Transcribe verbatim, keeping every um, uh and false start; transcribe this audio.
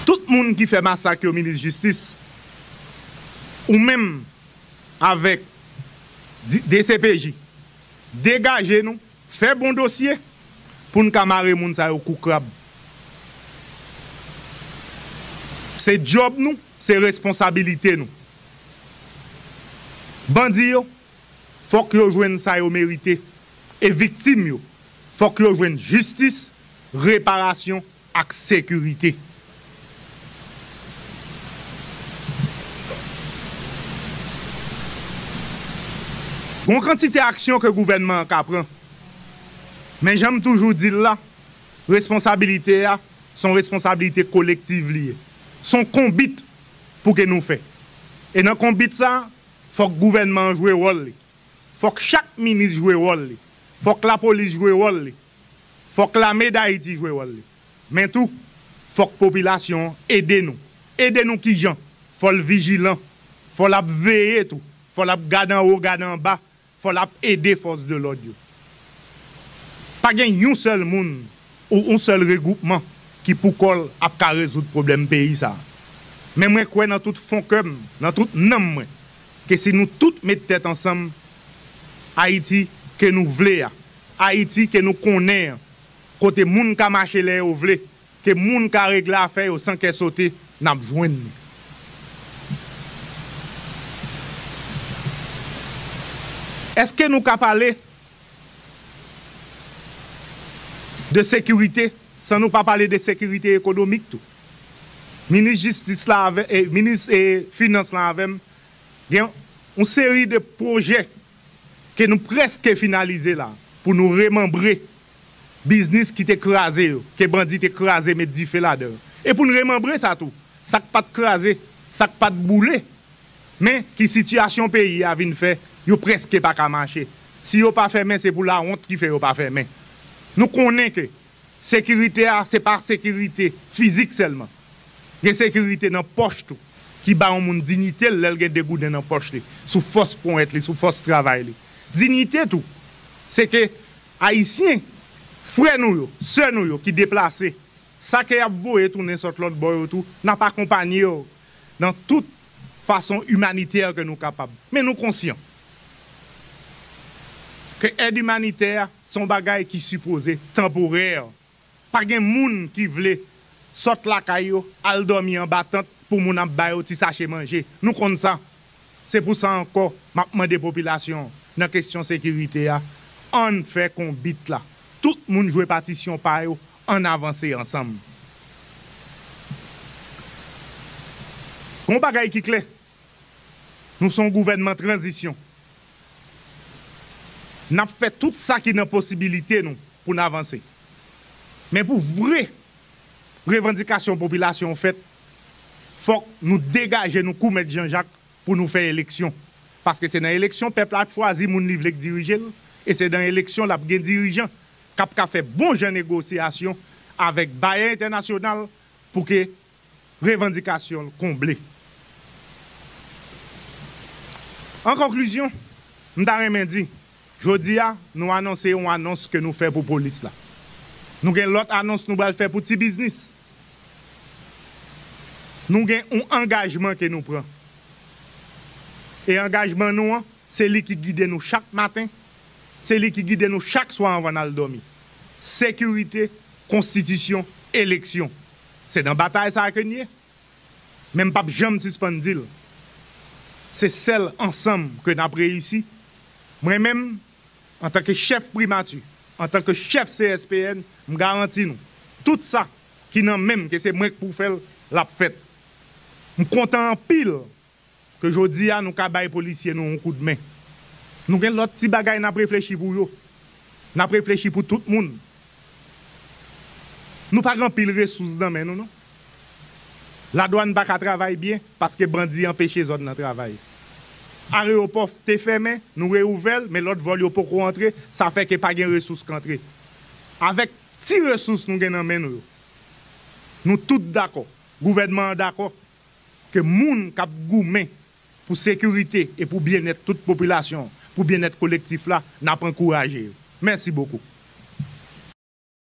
Tout moun ki fè masak yo, minis jistis, ou menm avèk D C P J, degaje nou, fè bon dosye pou n ka mare moun sa yo kou krab. Se djòb nou, se responsabilite nou. Bandi yo, fòk yo jwenn sa yo merite. E viktim yo, fòk yo jwenn jistis, reparasyon ak sekirite. Gon kantite aksyon ke gouvènman an ka pran. Men jan m toujou di l la, responsabilite a, se yon responsabilite kolektiv li ye. Se yon konbit pou ke nou fè. E nan konbit sa, fòk gouvènman an jwe wòl li. Fòk chak minis jwe wòl li. Fòk lapolis jwe wòl li. Fòk Lame Dayiti jwe wòl li. Men tou, fòk popilasyon an ede nou. Ede nou kijan? Fò l vijilan. Fò l ap veye tou. Fò l ap gade anwo, gade anba. Fò l ap ede fòs de lòd yo. Pa gen yon sèl moun ou yon sèl regwoupman ki pou kò l ap ka rezoud pwoblèm peyi sa a. Men mwen kwè nan tout fon kè m, nan tout nanm mwen, ke si nou tout met tèt ansanm, Ayiti ke nou vle a, Ayiti ke nou konnen an, kote moun ka mache lè yo vle, ke moun ka regle afè yo san kè sote, n ap jwenn li. Èske nou ka pale de sekirite san nou pa pale de sekirite ekonomik tou? Minis jistis la avè, e, minis, e, finans la avè m, gen yon seri de pwojè ke nou prèske finalize la pou nou remanbre biznis ki te kraze yo, ke bandi te kraze, met dife ladan yo. E pou n remanbre sa tou, sa k pa t kraze, sa k pa t boule, men ki sitiyasyon peyi a vin fè yo prèske pa ka mache. Si yo pa fèmen, se pou lawont ki fè yo pa fèmen. Nou konnen ke sekirite a, se pa sekirite fizik sèlman. Gen sekirite nan pòch tou, ki ba yon moun diyite l lè l gen de gouden nan pòch li, sou fòs ponyèt li, sou fòs travay li. Diyite tou, se ke Ayisyen, frè nou yo, sè nou yo ki deplase, sa ke y ap voye tounen sot lòt bò yo tou, n ap akonpanye yo nan tout fason imanitè ke nou kapab. Men nou konsyan ke èd imanitè a se yon bagay ki sipoze tanporè. Pa gen moun ki vle sot lakay yo, al dòmi anba tant pou moun ap ba yo ti sache manje. Nou konn sa. Se pou sa ankò, m ap mande popilasyon an, nan kesyon sekirite a, ann fè konbit la. Tout moun jwe patisyon pa yo, ann avanse ansanm. Gon bagay ki klè, nou se yon gouvènman tranzisyon. N ap fè tout sa ki nan posibilite nou pou n avanse. Men pou vre revandikasyon popilasyon an fèt, fòk nou degaje nou kou Mèt Jan Jak pou nou fè eleksyon. Paske se nan eleksyon pèp la ap chwazi moun li vle k dirije l, e se nan eleksyon l ap gen dirijan k ap ka fè bon jan negosyasyon avèk bayè entènasyonal pou ke revandikasyon l konble. An konklizyon, m ta renmen di, jodi a, nou anonse yon anons ke nou fè pou polis la. Nou gen lòt anons nou pral fè pou ti biznis. Nou gen yon angajman ke nou pran. E angajman nou an, se li ki gide nou chak maten, se li ki gide nou chak swa anvan n al dòmi. Sekirite, konstitisyon, eleksyon. Se nan batay sa a ke n ye. Men m p ap janm sispann di l. Se sèl ansanm ke n ap reyisi. Mwen menm, antanke chèf primati, antanke chèf C S P N, m garanti nou, tout sa ki nan men m, ke se mwen k pou fè l, l ap fèt. M kontan anpil ke jodi a nou ka bay polisye nou yon koudmen. Nou gen lòt ti bagay n ap reflechi pou yo. N ap reflechi pou tout moun. Nou pa gen anpil resous nan men nou, non. Ladwàn pa ka travay byen paske bandi anpeche zòn nan travay. Areyopò te fèmen, nou reouvè l, men lòt vòl yo poko antre, sa fè ke pa gen resous k antre. Avèk ti resous nou gen nan men nou yo, nou tout dakò, gouvènman an dakò, ke moun k ap goumen pou sekirite e pou byennèt tout popilasyon, pou byennèt kolektif la, n ap ankouraje yo. Mèsi bokou.